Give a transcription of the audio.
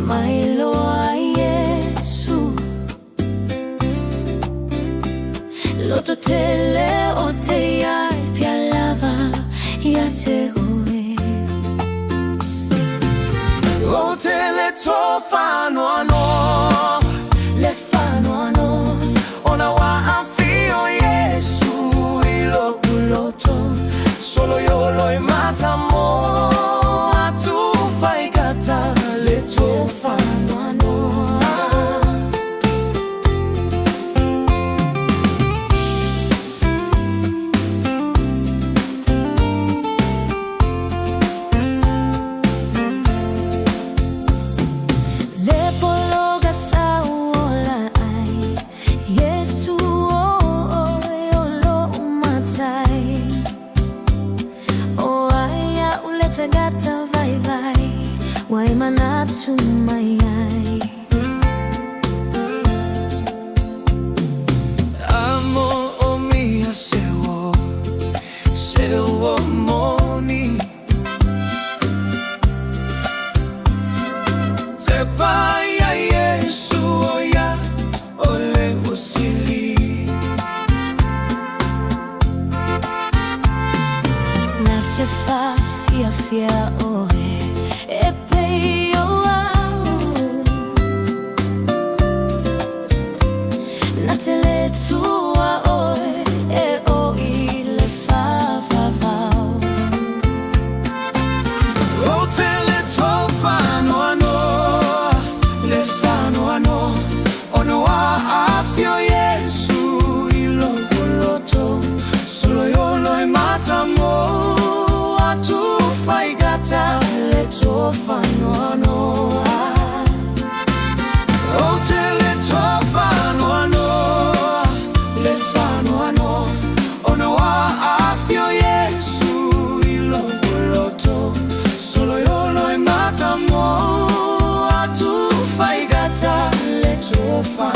Mailoa Yesu Loto tele o te iai pia lava ia te oe. O te le tofanoano, Le fanoano ona wa afio Yesu i loku loto, solo iolo i mata mo atu whaigata le tofanoano. Le pologa sa uola ai Yesu o o lo umatai O ai a ule tagata vai vai Wai manatu mai ai. Amo o mia sewo, sewo moni. Te paia Yesu oia ole osili. Na te whawhia whia oe e pei o au. Na te le tua oe e o i le whawhawau. O te le tofanoano, le fanoano, ono a afio Yesu i loku loto, solo iolo i mata mo atu whaigata Le tofanoano. O te le tofanoano, le fanoano, ono a afio Yesu i loku loto, solo iolo i mata mo atu whaigata Le tofanoano.